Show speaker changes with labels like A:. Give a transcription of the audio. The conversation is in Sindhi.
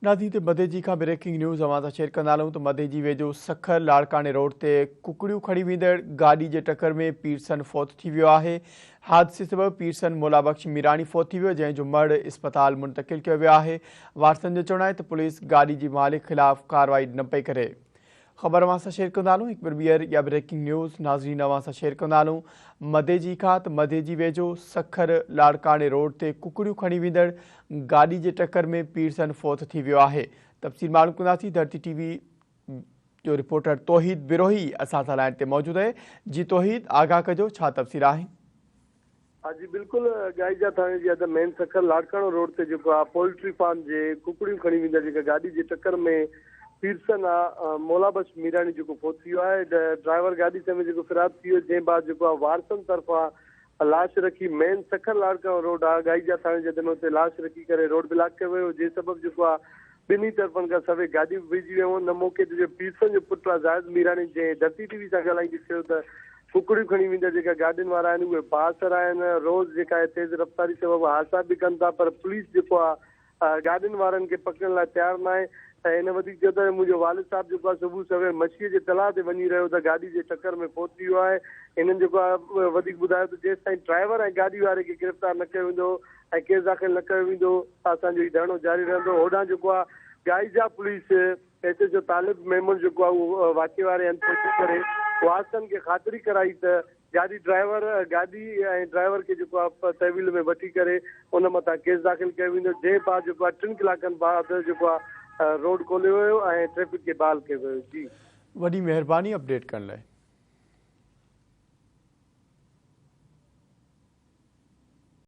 A: ناظرين هتي مديجي کان بريڪنگ نيوز اوهان سان شيئر ڪندا هلون ته مديجي ويجهو سکر لاڙڪاڻي روڊ تي ڪڪڙيون کڻي ويندڙ گاڏي جي ٽڪر ۾ پيرسن فوت ٿي ويو آهي. حادثي سبب پيرسن مولا بخش ميراڻي فوت ٿي ويو جنهن جو مڙهه اسپتال منتقل ڪيو ويو آهي. وارثن جو چوڻ آهي ته پوليس گاڏي جي مالڪ خلاف ڪارروائي نه پئي ڪري. خبر اوهان سان شيئر ڪندا هلون هڪ ڀيرو ٻيهر اها بريڪنگ نيوز ناظرين اوهان سان شيئر ڪندا هلون مديجي کان ته مديجي ويجهو سکر لاڙڪاڻي روڊ تي ڪڪڙيون کڻي ويندڙ گاڏي جي ٽڪر ۾ پيرسن فوت ٿي ويو آهي تفصيل معلوم ڪنداسين ڌرتي ٽي وي جو رپورٽر توحيد بروهي اسان سان لائين تي موجود آهي جي توحيد آگاهه ڪجو ڇا تفصيل آهن.
B: ها جي بلڪل ڳائيجا ٿاڻي جي حد مين سکر لاڙڪاڻو روڊ تي جيڪو آ پولٽري فارم جي ڪڪڙيون کڻي ويندڙ جيڪا گاڏي جي ٽڪر ۾ پيرسن آ مولا بخش ميراڻي جيڪو فوت ٿي ويو آهي ڊرائيور گاڏي سميت جيڪو فرار ٿي ويو جنهن بعد جيڪو آ وارثن طرفان لاش رکي مين سکر لاڙڪاڻو روڊ آ ڳائيجا ٿاڻي جي حد ۾ اتي لاش رکي ڪري روڊ بلاڪ ڪيو ويو جنهن سبب جيڪو آ ٻنهي طرفن کان سوين گاڏيون به بيهجي ويون. ان موقعي تي جو پيرسن جو پٽ زاهد ميراڻي جنهن ڌرتي ٽي وي سان ڳالهائيندي چيو ته ڪڪڙيون کڻي ويندڙ جيڪا گاڏين وارا آهن اهي بااثر آهن روز جيڪا آهي تيز رفتاري سبب حادثا به ڪن ٿا پر پوليس جيڪو آهي گاڏين وارن کي پڪڙڻ لاء تيار ناهي ۽ هن وڌيڪ چيو ته منهنجو والد صاحب جيڪو آهي صبح سوير مڇيء جي تلاء تي وڃي رهيو ته گاڏي جي ٽڪر ۾ فوت ٿي ويو آهي هنن جيڪو آهي وڌيڪ ٻڌايو ته جيستائين ڊرائيور ۽ گاڏي واري کي گرفتار نه ڪيو ويندو ۽ ڪيس داخل نه ڪيو ويندو ته اسان جو هي ڌرڻو جاري رهندو هوڏانهن جيڪو آهي Gaija police S H O Talib Memon جيڪو آهي اهو واقعي واري هنڌ پهچي ڪري وارثن کي خاطري ڪرائي ته گاڏي ڊرائيور گاڏي ۽ ڊرائيور کي جيڪو آهي تحويل ۾ وٺي ڪري ان مٿان ڪيس داخل ڪيو ويندو جنهن بعد جيڪو آهي ٽن ڪلاڪن بعد جيڪو آهي روڊ کوليو ويو ۽ ٽريفڪ کي بحال ڪيو ويو جي.
A: وڏي مهرباني اپڊيٽ ڪرڻ لاء.